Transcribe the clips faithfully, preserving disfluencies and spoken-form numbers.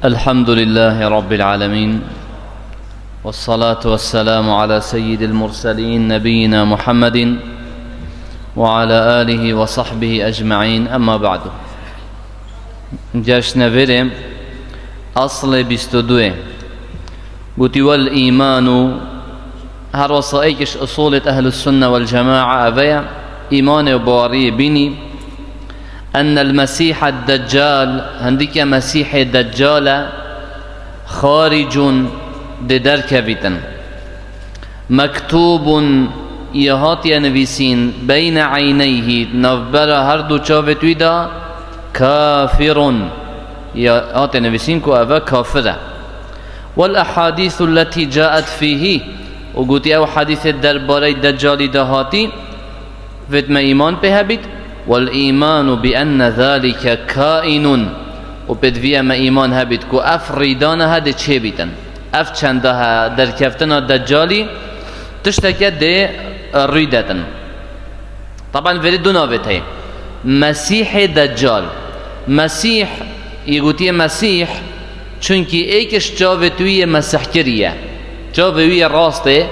الحمد لله رب العالمين، والصلاة والسلام على سيد المرسلين نبينا محمد وعلى آله وصحبه أجمعين، أما بعد. Geştine vêrê aslê bîst û duyê. Gotî, "Vel îmanu", her wesa êk ji usulê Ehlus Sunne vel Cemaa eve ye, îmanê û baweriyê bînî, "Ennel Mesîhed Deccal", hindike Mesîhê Deccal e, "xaricun", dê derkevîtin. "Mektûbun", yê hatiye nivîsîn, "beyne eyneyhî", navbera her du çavê wî de, "kafirun", yê hatiye nivîsîn ku ev e kafir e. "Vel ehadîsu letî caet fîhî", û gotî ew hedîsê derbarey Deccalî de hatî, vêt me îman pê hebît, "vel îmanu bi enne zalike kainun", û pêdivî ye me îman hebît ku ev rîdana he dê çêbîtin. Ev çenda he derkeftina Deccalî tişteke dê rûy detin. Taban verî du navê heye. Mesîhê Deccal. Mesîh, yê gotiye Mesîh, çunkî êk ji çavê wî yê mesihkirî ye. Çavê wî yê rastê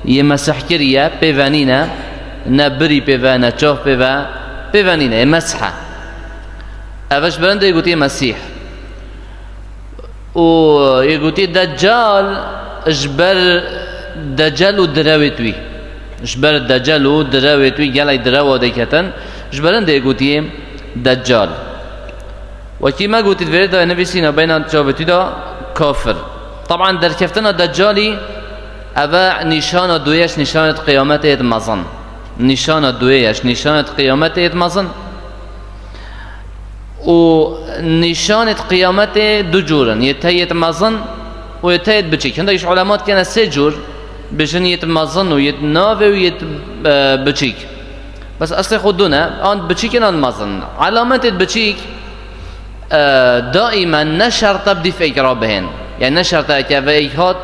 yê mesihkirî ye, pêve nîne, ne birî pêve, ne çav pêve, pêve nîne, yê mesh e. Ev ji berindê yê gotiye Mesîh. Û yê gotî Deccal ji ber Decel û direwê wî. Ji ber Decel û direwê wî gelek direwa diketin. Ji berindê yê gotî Deccal. Wekî me gotî, di vêrê de nivîsîne beyna çavê wî de kafir. Taban derkeftina Deccalî, ev e nîşana duyê ji nîşanê qiyametê yê mezin. Nîşana duyê ji nîşanê qiyametê yê mezin. Û nîşanê qiyametê du cûr in, yê te yê mezin û yê te yê biçîk. Hindek ji ulema dikene sê cûr, bêjin yê mezin û yê navê û yê, e, biçîk. Bes eslê xwe du ne, an biçîk in an mezin. Alametê biçîk, e, daîmen ne şert e bi dîf êk re bihên. Yani ne şert e ke ve êk hat,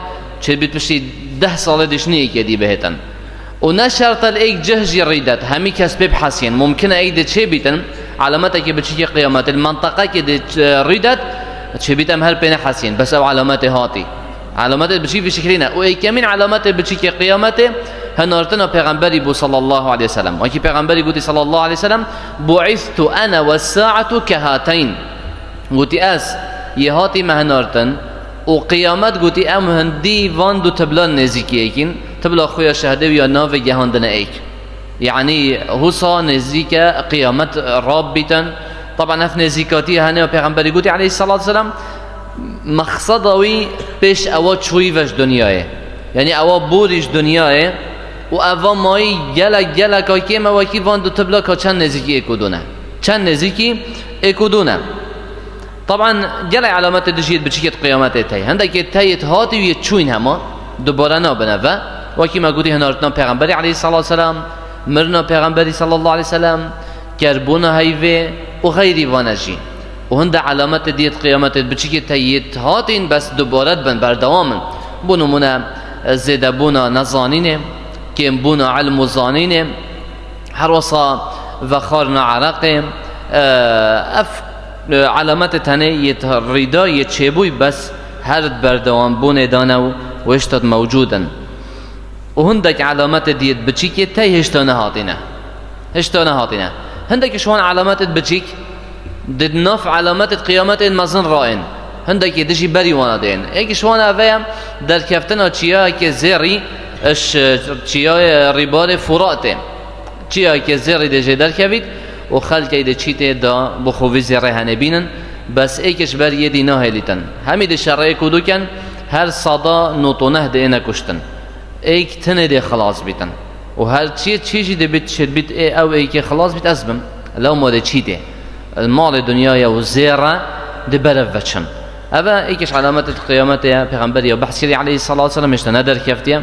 çêbît piştî deh salê dişinî êkê dî bihêtin. Û ne şert e li êk cih jî rîdet, hemî kes pê bihesiyên. Mumkin e êk dê çêbîtin, alametekî biçîkê qiyametê, li menteqekê dê, e, rîdet, çêbît em her pê nehesiyên. Bes ew alametê hatî. Alametê biçîk vî şiklî ne. Û êkemîn alametê biçîkê qiyametê, hinartina pêxemberî bû sallallahu aleyhi ve sellem. Wekî pêxemberî gotî sallallahu aleyhi ve sellem, "Bu'istu ene ve saatu kehateyn." Gotî, "Ez yê hatî me hinartin û qiyamet", gotî, "em hindî van du tiblan nêzîkî êk in, tibla xuya şehdê û ya navê gehandine êk." Yani husa nêzîke qiyamet rabîtin. Taban ev nêzîkatî hene ya pêxemberî gotî aleyhissalatu vesselam, mexseda wî pêş ewa çûyî ve ji dinyayê. Yani ewa borî ji dinyayê û eva mayî gelek, geleka kêm e wekî van du tibla ka çend nêzîkî êk û du ne. Çend nêzîkî êk û du ne. Taban gelek alametê dijî yê biçîkê qiyametê tey. Hindekê tey yê hatî û yê çûyîn hema dubare nabine ve. Wekî me gotî hinartina pêxemberî aleyhissalatu vesselam, mirina pêxemberî sallallahu aleyhi ve sellem, kerbûna heyvê û xeyrî vane jî. Û hinde alametê diyê qiyametê biçîkê tey yê hatîn bes dubare dibin, berdewam in. Bo nimûne, zêdebûna nezanînê, kêmbûna ilm û zanînê, her wesa vexwarina ereqê, e, ev, e, alametê tenê yê rîda yê çêbûyî bes her di berdewambûnê de ne û hişta mewcûd in. Û hindek alametê diyê biçîkê tey hişta nehatîne. Hişta nehatîne. Hindek ji wan alametê biçîk di nav alametê qiyametê mezin re in. Hindekê dijî berî wana de in. Êk ji wan ev e, derkeftina çiyayekê zêrî ji çiyayê rîbarê Furatê. Çiyayekê zêrî dê jê derkevît û xelkê dê çîtê da bi xwe vî zêrê henê bînin, bes êk ji ber yê dî nahêlîtin. Hemî dê şerê êk û du ken, her sada nod û neh dê êne kuştin. Êk tenê dê xilas bîtin. Û her çiyê çî jî dê bît şêt bît ê ew êkê xilas bît ez bim. Lewma dê çîtê. Malê dinyayê û zêre dê berev veçin. Ev e êk ji alametê qiyametê ye. Pêxemberî ya behs kirî aleyhissalatu vesselam hêşta nederkeftiye.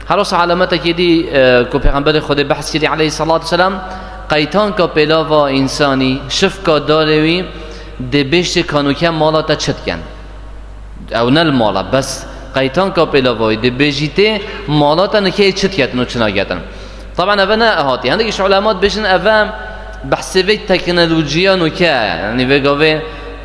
Her wisa alametekê dî, e, ku Pêxemberê Xwedê behs kirî aleyhissalatu vesselam, qeytanka pêlava însanî, şifka darê wî dê bêştê kanûke mala te çi diken. Ew ne li mala, bes qeytanka pêlava wî dê bêjî tê mala te nikeyê çi diketin û çi naketin. Taban eve ne hatiye. Hindek ji ulema dibêjin eve behsê vê teknolojiya nûke, yani vê gavê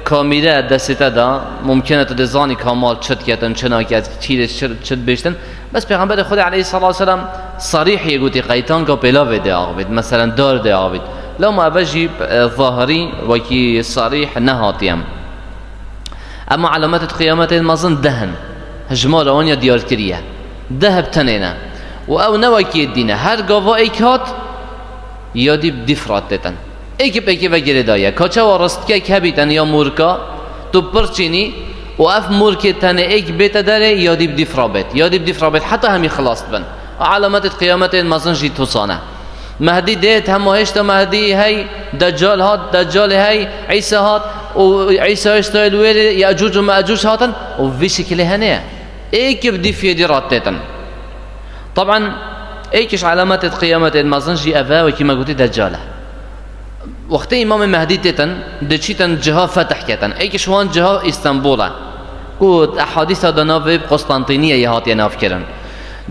Kamîre destê te de, mumkin e tu dê zanî ka mal çi diketin, çi naket, çî dê çi, çi dibêjtin. Bes Pêxemberê Xwedê aleyhissalatu vesselam sarîh yê gotî, qeytanka pêlavê dê axivît, meselen dar dê axivît. Lewma eve jî, e, zahirî wekî sarîh nehatiye. Ema alametê qiyametê mezin deh in. Hijmara wan ya diyar kiriye. Deh bi tenê ne. Û ew ne wekî yê dî ne. Her gava êk hat, ya dî bi dîf re têtin. Êk bi êkê ve girêdayî ye. Ka çawa ristkek hebîtin ya mûrka, tu pir çînî û ev mûrkê tenê êk bête derê, ya dî bi dîf re bêt. Ya dî bi dîf re bêt. Heta hemî xilas dibin. Alametê qiyametê mezin jî tusa ne. Mehdî dêt, hema hêşta Mehdî hey, Deccal hat, Deccalê hey, Îsa hat û Îsa hêşta li wêrê Yecûc û Mecûc hatin û vî şikilê hene ye. Êk bi dîf yê dî re têtin. Taban, êk ji alametê qiyametê mezin jî ev e, wekî me gotî Deccal e. Wextê Îmamê Mehdî têtin, diçîtin ciha fetih ketin. Êk ji wan ciha Îstanbul e. Ku ehadîsa de navê Qustantîniye yê hatiye navkirin.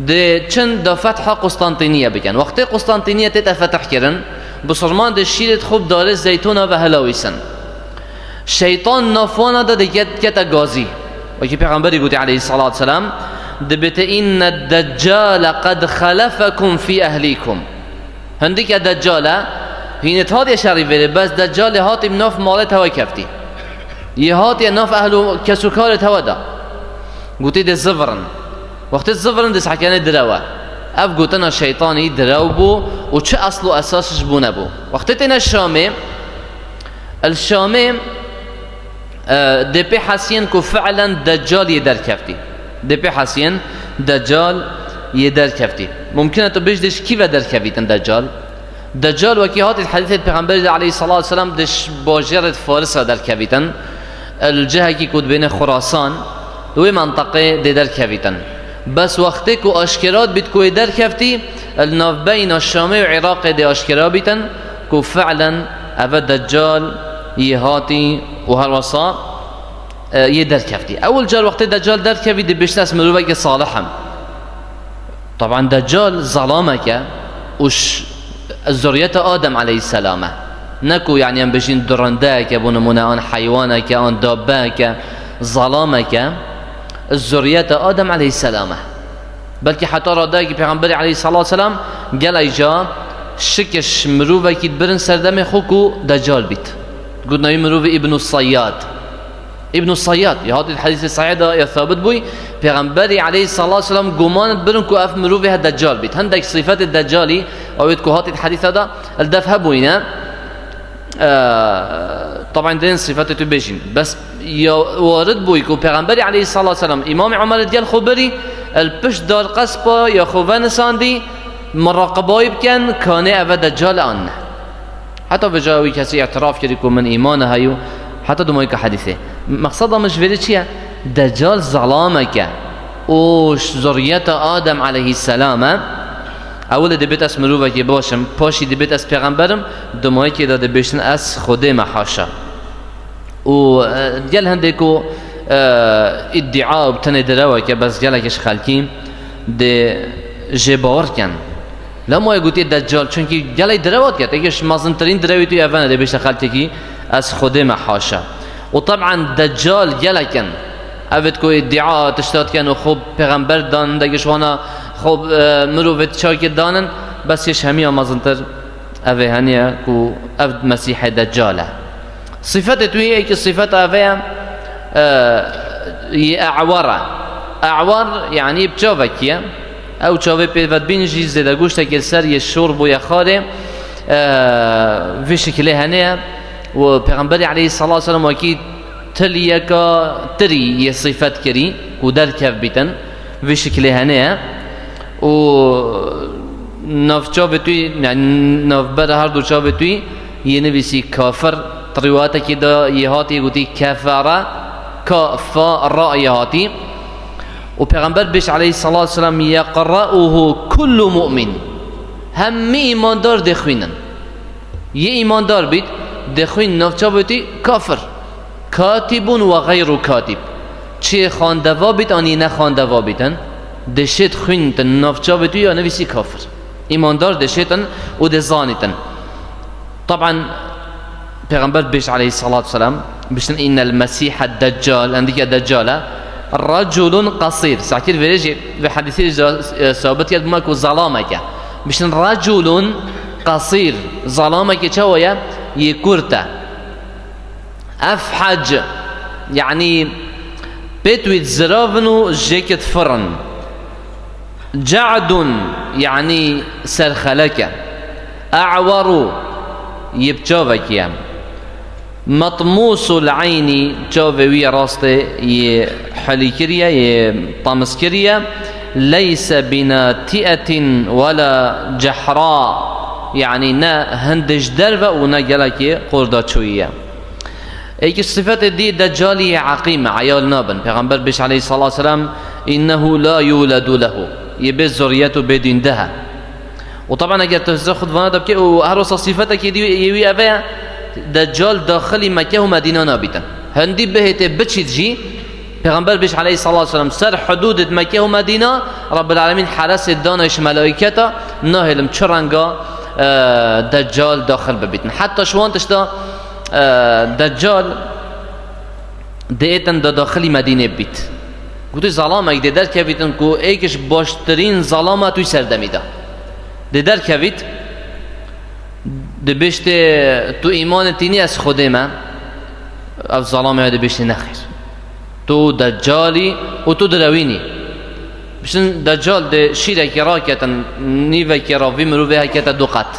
Diçin da fetha Qustantîniye bikin. Wextê Qustantîniye tête fetih kirin, bisurman dê şîrê xwe bi darê zeytûna ve hilawîsin. Şeytan nav wana de diket, dikete gazî. Wekî Pêxemberî gotî aleyhissalatu vesselam, dibête, "Inne deccale qed xelefekum fî ehlîkum." Hindike Deccal e, hînê hatiye şerî vêrê, bes Deccalê hatî bi nav malê te we keftî. Yê hatiye nav ehl û kes û karê te we de. Gotî dê zivirin. Wextê zivirin dê sekenê direw e. Ev gotina şeytanî direw bû û çi esl û esas ji bo nebû. Wextê têne Şamê, el Şamê, e, dê pê hesiyên ku fi'len Deccal yê derkeftî. Dê pê hesiyên Deccal yê derkeftî. Mumkin e tu bêjî dê ji kî ve derkevîtin Deccal? Deccal wekî hatî di hedîsê Pêxemberî de aleyhissalatu vesselam dê ji bajêrê Farisa derkevîtin. Li cihekî ku dibêne Xurasan, li wê menteqê dê derkevîtin. Bes wextê ku aşkera dibît ku wê derkeftî, li navbeyna Şamê û Iraqê dê aşkera bîtin ku fi'len eve Deccal yê hatî û herwesa, e, yê derkeftî. Ewil car wextê Deccal derkevî dê bêjtin ez mirovekî salih im. Taban Deccal zelamek e û ş-, zuriyeta Adem aleyhisselam e. Ne ku, yanî, em bêjin durindeyek e, bo nimûne, an heywanek e, an dabbeyek e, zelamek e, zuriyeta Adem aleyhisselam e. Belkî heta radeyekî Pêxemberî aleyhissalatu vesselam gelek ca şikiş mirovekî dibirin serdemê xwe ku Deccal bît. Gotina wî mirovî Îbnû Seyyad. Îbnû Seyyad, ya hatî di hedîsê sahîh de ya sabit bûyî, Pêxemberî aleyhissalatu vesselam guman dibirin ku ev mirovê he Deccal bît. Hindek sifetê Deccalî, ewêt ku hatî di hedîsa de, li dev hebûyîne. Eee, taban dên sifetê tu bêjîn. Bes ya warid bûyî ku Pêxemberî aleyhissalatu vesselam Îmamê Omer digel xwe birî, li pişt dar qespa ya xwe venisandî, muraqebayî bikin, kanê eve Deccal e an ne. Heta vêca wî kesî îtiraf kirî ku min îman heyû, heta dumay ka hedîsê. Mexseda min ji vêrê çi ye? Deccal zelamek e. Û ji zuriyeta Adem aleyhisselam e. Ewilê dibêt ez mirovekî baş im, paşî dibêt ez pêxember im, dumayekê de dibêjtin ez Xwedê me haşa. Û, e, gel hindê ku, e, îdîa û bi tenê direwek e, bes gelek ji xelkî dê jê bawer ken. Lema ye gotiye Deccal, çunkî gelek direwa dike. Êkê ji mezintirîn direwê tu ev e, dê bêjte xelkekî, ez Xwedê me haşa. Û teban Deccal gelek in. Evêt ku îdîa tişta dikin û xwe pêxember dan, hindek ji wana xwe, e, mirovêt çakê danin, bes yê ji hemiya mezintir ev ê heniye ku ev Mesîhê Deccal e. Sifetê tu yê, êkî sifeta eve ye, e, yê ewar e. Ewar, yanî bi çavekî ye. Ew çavê pê vedibîn jî zêde goştekê li ser yê şor bûye xarê, e, vê şikilê hene ye. Û Pêxemberî aleyhissalatu vesselam wekî tiliyeka tirî yê sifet kirî ku derkev bîtin, vê şikilê hene ye. Û nav çavê tu, yanî navbera her du çavê tu yê nivîsî kafir, di rîwayetekî de yê hatî gotî kefere, ka, fa, ra yê hatî. Û Pêxember bêj aleyhissalatu vesselam, "Yeqra'uhu kullu mu'min." Hemî îmandar dê xwînin. Yê îmandar bît, dê xwîn nav çavê tu kafir. Katibun ve gayru katib. Çi xandeva bît, anî ne xandeva bîtin, dê şêt xwîntin nav çavê tu ya nivîsî kafir. Îmandar dê şêtin û dê zanîtin. Taban, Pêxember bêj aleyhissalatu vesselam, Biştin, "Innel Mesîhe Deccal", endîke Deccal e. "Reculun qasîr." Sakir verê jî ve hadîsê jî, e, sabit kir, bima ku zalamek e. Biştin, "Reculun qasîr." Zalamekê çawa ye? Yê kurt e. "Efhac", yanî pêt wî ziravin û jêkit firin. "Ca'dun", yanî serxelek e. "A'waru", yê bi çavekî ye. "Metmûsul eynî", çavê wî yê rastê yê helî kiriye, yê tamiz kiriye. "Leyse binati'etin wela cehra", yanî ne hindê ji derve û ne gelekî qurdaçûyî ye. Êkî sifetê dî Deccalî yê eqîm e, eyal nabin. Pêxember bêj aleyhissalatu vesselam, "Innehu la yuledu lehu." Yê bê zuriyet û bê dîndeh e. Û taban eger tu hizra xwe di vana de bikê û her wisa sifetekî dî yê wî eve ye, Deccal daxilî Mekke û Medîna nabîtin. Hindî bihêtê biçît jî, Pêxember bêj aleyhissalatu vesselam, ser hudûdê di Mekke û Medîna, Rabbil Alemîn heresê dane ji melaîketa, nahêlim çi renga, e, Deccal daxil bibîtin. Heta ji wan tişta, e, Deccal dê êtin da daxilî Medînê bît. Gotî, zalamek dê derkevîtin ku êk ji baştirîn zalama tu serdemî de. Dê derkevît, dê bêjtê, "Tu îmanê tînî, ez Xwedê me." Ev zalamê dê bêjtê, "Nexêr. Tu Deccalî û tu direwînî." Biştin, Deccal dê şîrekî raketin, nîvekî ra vî mirovê hekete du qet.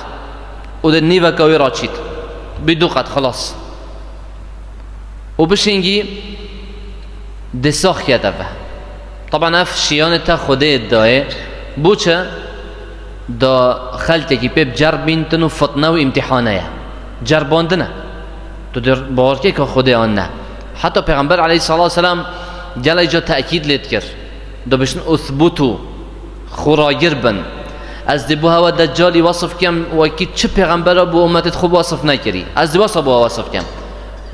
Û dê nîveka wî raçît. Bî du qet, xilas. Û bişingî dê sax kete ve. Taban ev şiyanê te Xwedê dayê. Bo çi? Da xelkekî pê biceribîntin û fitne û îmtîhane ye. Ceribandin e. Tu dê bawer kê ka Xwedê an ne. Heta Pêxember aleyhissalatu vesselam gelek ca tekîd lê dikir. Da biştin, "Uthbutu." Xwe ragir bin. Ez dê bo hewa Deccalî wesif kem, wekî çi pêxembera bo ummetê xwe wesif nekirî. Ez dê wesa bo wesif kem.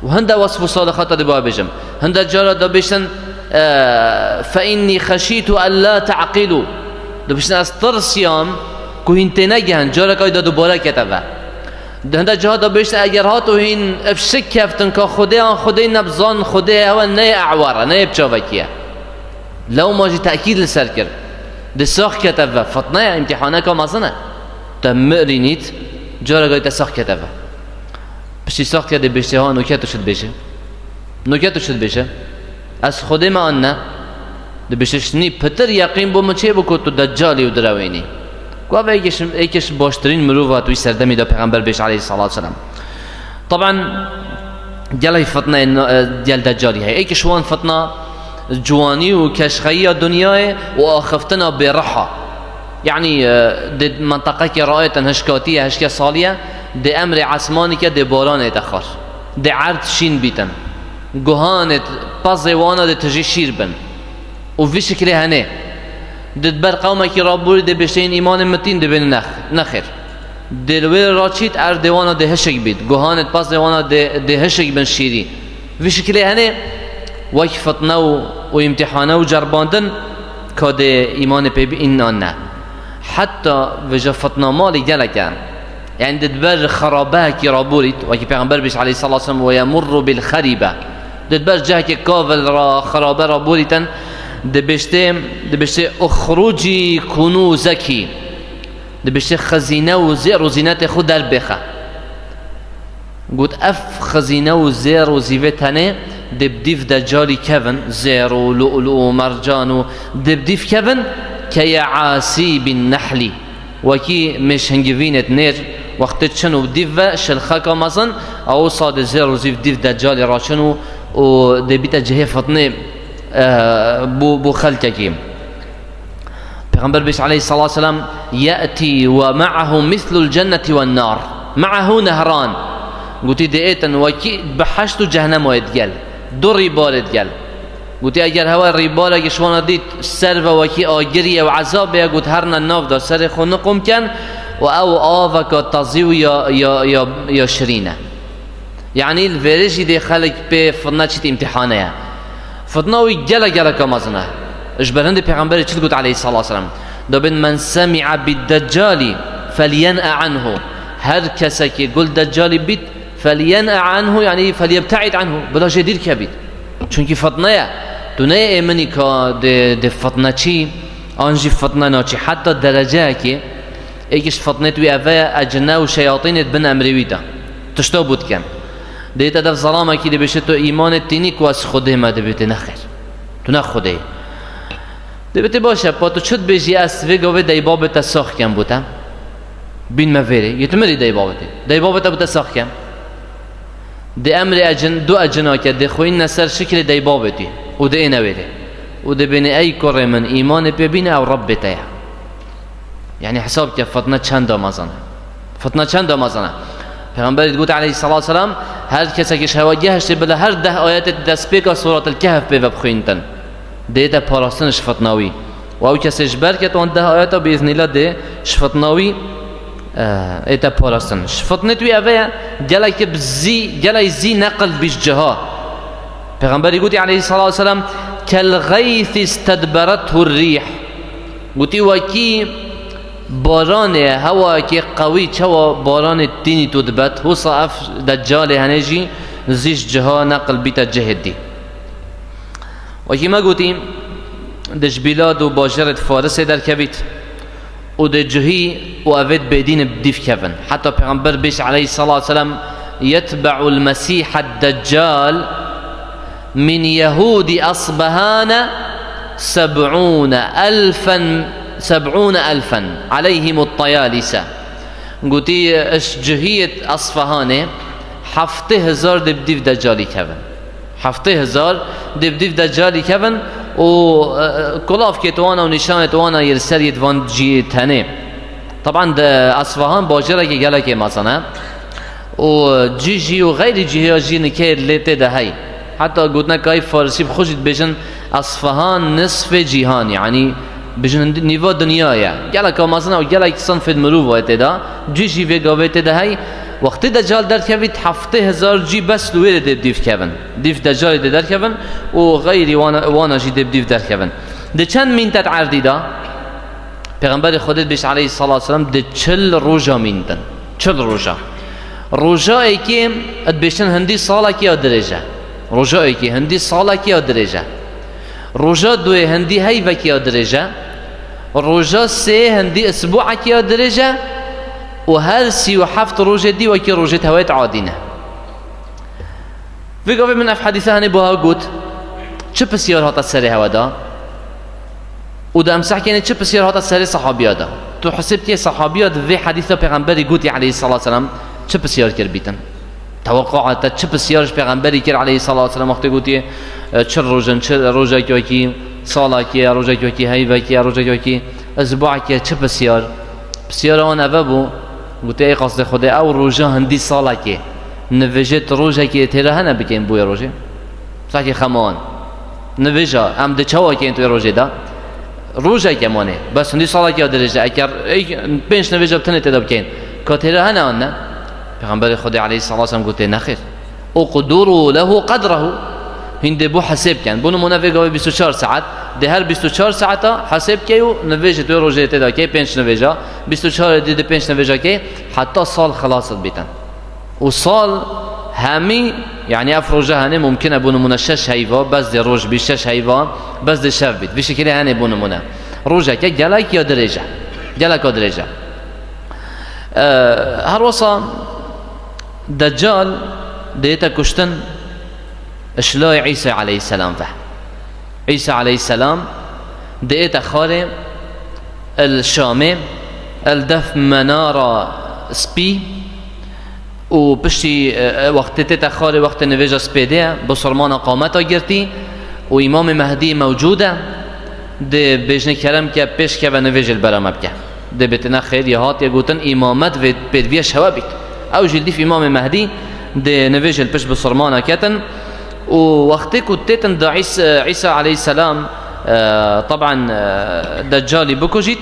Û hinde wesf û salixata dê bo bêjim. Hinde cara da bêjtin, e, "Fe innî xeşîtu en la te'qilû." Da bêjtin, "Ez tirsiyam ku hîn tênegihin, careka da dubare kete ve." Di hinde cara da bêjtin, "Eger hat û hîn ev şik keftin ka Xwedê an Xwedê ne, bizan Xwedê hewa ne yê ewar e, ne yê bi çavekî ye." Lewma jî tekîd li ser kir. Dê sax kete ve, fitne ye, îmtîhaneka mezin e. Te mirînît, careke te sax kete ve. Piştî sax kete bêjtê, "Ha, noke tu çi dibêje? Noke tu çi dibêje? Ez Xwedê me an ne?" Dibêje, "Şinî pitir yeqîn bo min çê bû ku tu Deccalî û direwênî." Ku ev êkê ji, êkê ji baştirîn mirova tu wî serdemî de Pêxember bêj aleyhissalatu vesselam. Taban, gelek fitneyên, e, gel Deccalî heye. Êk ji wan fitna ciwanî û keşxeyiya dinyayê û axiftina bêriha. Yanî, e, di menteqekê rayetin hişkatiye, hişke saliye, di emrê esmanî ke dê baranê te xar. Dê erd şîn bîtin. Guhanê pezê wana dê tijî şîr bin. Û vî şiklê henê. Di ber qewmekî raborî dê bêşteyên îmanê mitîn dibên nex-, nexêr. Dê li wê raçît erdê wana dê hişik bît. Guhanê pezê wana dê, dê hişik bin şîrî. Vî şiklê henê wek fitne û, û îmtîhane û ceribandin ka dê îmanê pê bî, înan ne. Heta vêja fitna malî gelek e. Yanî di ber xerabehekî raborît, wekî Pêxember bêjt aleyhissalatu vesselam, "Ve yemurru bil xeribe." Di ber cihekê kavil ra, xerabe raborîtin, dibêjtê, dibêjtê, "Uxrucî kunûzekî." Dibêjtê, "Xezîne û zêr û zînetê xwe derbêxe." Got, "Ev xezîne û zêr û zîvê tenê dê bi dîv Deccalî kevin, zêr û lu'lu û mercan û dê bi dîv kevin, key'asîbin nehlî." Wekî mêşhingivînêt nêr, wextê çin û dîv ve şilxeka mezin, a wisa dê zêr û zîv dîv Deccalî raçin û, û dê bîte cihê fitnê, e, bo, bo xelkekî. Pêxember bêjt aleyhissalatu vesselam, "Ye'tî ve ma'ahu mislul cenneti wen nar, ma'ahu nehran." Gotî, dê êtin wekî biheşt û cehenema yê digel, du rîbarê digel. Gotî, eger hewa rîbarekî ji wana dît ser ve wekî agirî ye û ezabê ye, got, "Herine nav de serê xwe niqûm ken û ew aveka tazî û ya, ya, ya, ya şirîn e." Yanî li vêrê jî dê xelk pê fitne çît îmtîhane ye. Fitna wî gelek geleka mezin e. Ji ber hindê Pêxemberê çi digot aleyhissalatu vesselam? Dabên, "Men semi'a bid deccali felyen'e anhu." Her kesekî gul deccalî bît, فلينأ عنه، يعني فليبتعد عنه، bila jê dîr kevît. Çunkî fitne ye. Tu neyê êminî ka dê, dê fitneçî, an jî fitne naçî. Heta dereceyekê, êk ji fitnê wî eve ye, ecine û şeyatînê di bin emrê wî de. Tişta bû dikin. Dê te dev zelamekî dibêje tu îmanê tînî ku ez Xwedê me dibê tê nexêr. Tu ne Xwedê yî. Dibê tê baş e, pa tu çi dibêjî ez vê gavê deybabê te sax kem bû te. Bîn me vêrê. Yê tu mirî deybabê te. Deybabê te bû te sax kem. Dê emrê ecin, du ecina ke dê xwînne ser şiklê deybabê tî û dê êne wêrê. Û dê bênê ey kurê min, îmanê pê bîne ew Rebbê te ye. Yani hesab ke fitne çend mezin e. Fitne çend mezin e. Peyxemberî digot aleyhissalatu vesselam, her kesekî ji hewa gehiştê bila her deh ayetê destpêka Suratul Kehf pê ve bixwîntin. Dê te parastin ji fitna wî. Û ew kesê ji ber ket wan deh ayeta bi îznîllah dê ji fitna wî, eh, ê te parastin. Ji fitnê wî eve ye, gelekî bi zî, gelekî zî neqil bî ji ciha. Peyxemberî gotî aleyhissalatu vesselam, "Kel gaythi istedberethur rîh." Gotî, wekî baranê, hewayekê qewî, çawa baranê tînî tu dibet, wisa ev Deccalê henê jî zî ji ciha neqil bîte cihê dî. Wekî me gotî, di ji Bîlad û bajarê di Farisê derkevît û di cihî û evêt bêdîn bi dîv kevin. Heta Pêxember bêj aleyhissalatu vesselam, "Yetbe'ul Mesîhed Deccal min Yehûdî Asbehane seb'ûne elfen, seb'ûne elfen aleyhimut tayalise." Gotî, "Ji cihiyê Asfahanê heftê hezar dê bi dîv Deccalî kevin." Heftê hezar dê bi dîv Deccalî kevin û, e, e, kulavkê wana û nîşanê wana yê li ser yê di van cihê tenê. Taban di Asfahan bajarekê gelekê mezin e. Û cî jî û xeyrî cihê jî nikeyê lê tê de hey. Heta gotinek kayî Farisî bi xwe jî dibêjin Asfahan nisfê cîhan, yanî bijin nîva dinya ye. Gelek mezin e û gelek sinfê mirov e tê de. Cî jî vê gavê tê de hey. Wextê Deccal derkevît heftê hezar cî bes li wê de dê dîv kevin. Dîv Deccalê dê derkevin û xeyrî wana, wana jî dê bi dîv derkevin. Di çend mîntet erdî de? Pêxemberê Xwedê dibêje aleyhissalatu vesselam, di çil roja mîndin. Çil roja. Roja êkê dibêjin hindî salekê ya dirêj e. Roja êkê hindî salekê ya dirêj e. Roja duyê hindî heyvekê ya dirêj e. Roja sê hindî isbuekê ya dirêj e. Û her sî û heft rojê dî wekî rojê tewêt adî ne. Vê gavê min ev hedîse henê buha got, çi pisyar hata serê hewe da? Û di em sehkênê çi pisyar hata serê sahabiya da? Tu hisêb kê sahabiya di vê hedîsa Pêxemberî gotî aleyhissalatu vesselam çi pisyar kir bîtin? Tewaqqa te çi pisyar ji Pêxemberî kir aleyhissalatu vesselam wextê gotiye, e, çi rojin, çi rojek wekî salakê, rojek wekî heyvekê, rojek wekî isbuekê, çi pisyar? Pisyara wan eve bû, gotiye, ey qasdê Xwedê, ew roja hindî salekê, nivêjê tu rojekê têra hene bikeyin bo wê rojê? Sehkê xema wan. Nivêja, em di çawa keyin tu wê rojê de? Rojeke manê, bes hindî salekê ya dirêj e, eker ey pênc nivêja bi tenê tê de bikeyin. Ka têra hene an ne? Pêxemberê Xwedê aleyhissalatu vesselam gotiye, nexêr. Uqduru lehu qedrehu. Hîn dê bo hesêb ken. Bo nimûne vê gavê bîst û çar saet, dê her bîst û çar saeta hesêb key û nivêjê tu wê rojê tê de key, pênc nivêja, bîst û çar dê di pênc nivêja key, heta sal xilas bîtin. Û sal hemî, yanî ev roja henê mumkin e, bo nimûne şeş heyva, bes dê roj bî, şeş heyva, bes dê şev bît. Vî şekilê henê bo nimûne. Rojeke gelek ya dirêj e. Geleka dirêj e. E, her wisa Deccal dihête kuştin ji layê Îsa aleyhisselam ve. Îsa aleyhisselam dihête xarê li Şamê, li def menara spî û piştî, e, e, wextê tête xarê, wextê nivêja spêdê ye, bisurmana qameta girtî û Îmamê Mehdî mewcûd e, dê bêjinê kerem ke pêş keve nivêjê li bera me bike. Dê bêtine xêr, ya hatiye gotin îmamet vê pêdiviye ji hewe bît. Ew jî li dîf Îmamê Mehdî dê nivêjê li pişt bisurmana ketin û wextê ku têtin da Îs-, Îsa aleyhisselam, e, teban, e, Deccalî bikujît,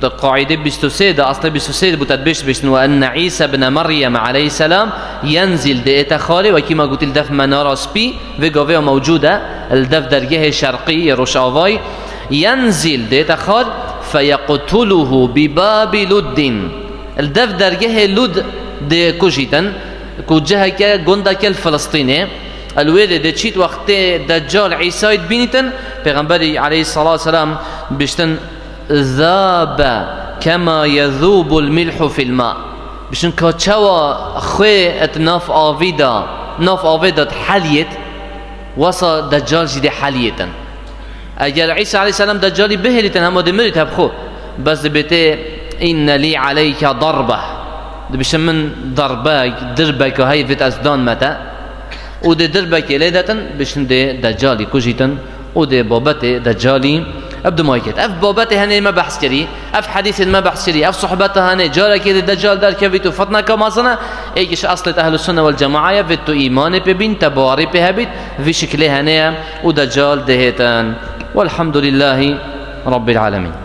di qaîdê bîst û sê de, aslê bîst û sê bû, te dibêjt, dibêjtin, "Ve enne Îsa bne Meryem aleyhisselam yenzil", dê ête xarê, wekî me gotî li def menara spî, vê gavê ya mewcûd e, li def dergehê şerqî yê rojavayî, yenzil, dê ête xar, "feyeqtuluhu bi babi Luddin", li def dergehê Lud dê kujîtin, Ku ciheke gundeke li Filistînê, li wê dê dê çît wextê Deccal Îsayî dibînîtin, Pêxemberî aleyhissalatu vesselam biştin, "Zabe kema yezûbul milhu fil ma." Biştin ka çawa xwê et nav avî da, nav avê da diheliyêt, wesa Deccal jî dê heliyêtin. Eger Îsa aleyhisselam Deccalî bihêlîtin, hema dê mirît heb xwe. Bes dibêtê, "Inne lî aleyke darbe." Dibişin, "Min darbek, dirbeka heyvêt ez dan me te." Û dê dirbekê lê detin, bişin dê Deccalî kujîtin. Û dê babetê Deccalî ev dumay ket. Ev babetê henê me behs kirî. Ev hedîsên me behs kirî. Ev sohbeta henê. Carekê dê Deccal derkevît û fitneka mezin e. Êk ji eslêt Ehlus Sunne wal Cemaat ye. Vê tu îmanê pê bîn, te bawerî pê hebît. Vî şiklê henê ye. Û Deccal dê hêtin. Welhamdulillahî Rabbil Alemin.